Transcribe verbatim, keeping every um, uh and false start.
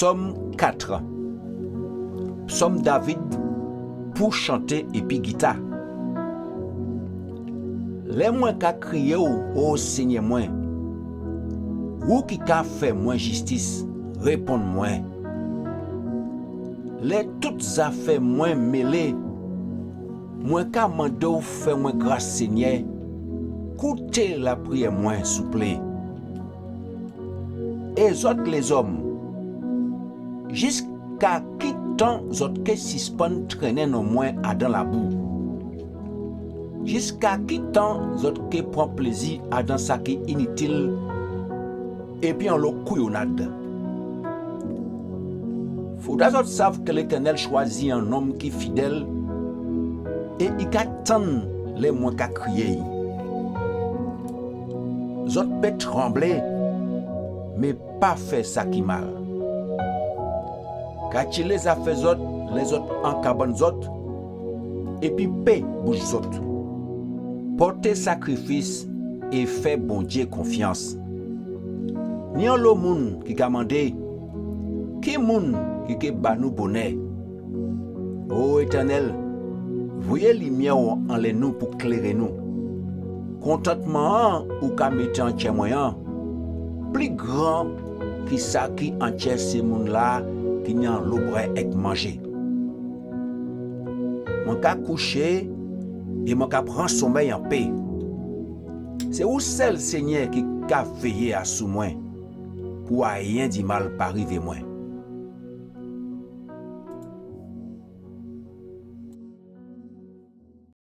Sòm kat. Sòm David pou chanté épi gita. Lè mwen ka kriyé'w, o Senyè mwen, ou ki ka fè mwen jistis, réponn mwen. Lè tout zafè mwen mélé, mwen ka mandé'w fè mwen gras, Senyè, kouté lapriyè mwen, souplé. É zòt lézòm, jiska ki tan zòt ké sispann trennen non mwen adan labou? Jiska ki tan zòt ké pran plézi adan sa ki initil épi anlo kouyonnad? Fodra zòt sav ke Létènèl chwazi an nonm ki fidèl é i ka tann lè mwen ka kriyé'y. Zòt pé tranblé, mé pa fè sa ki mal. Katjilé zafè zòt lè zòt an kabann zòt, épi pé bouz zòt. Pòté sakrifis é fè Bondyé konfyans. Ni anlo moun ki ka mandé, ki moun ki ké ba nou bonè? O Étènèl, voyé limyè'w anlè nou pou kléré nou. Kontantman-an ou ka mété an tjè mwen an pli gran ki sa ki an tjè sé moun-la ki ni anlo bwè èk manjé. Mwen ka kouché é mwen ka pran sonmèy an pé. Sé ou sèl, Senyè, ki ka véyé asou mwen pou ayen di mal pa rivé mwen.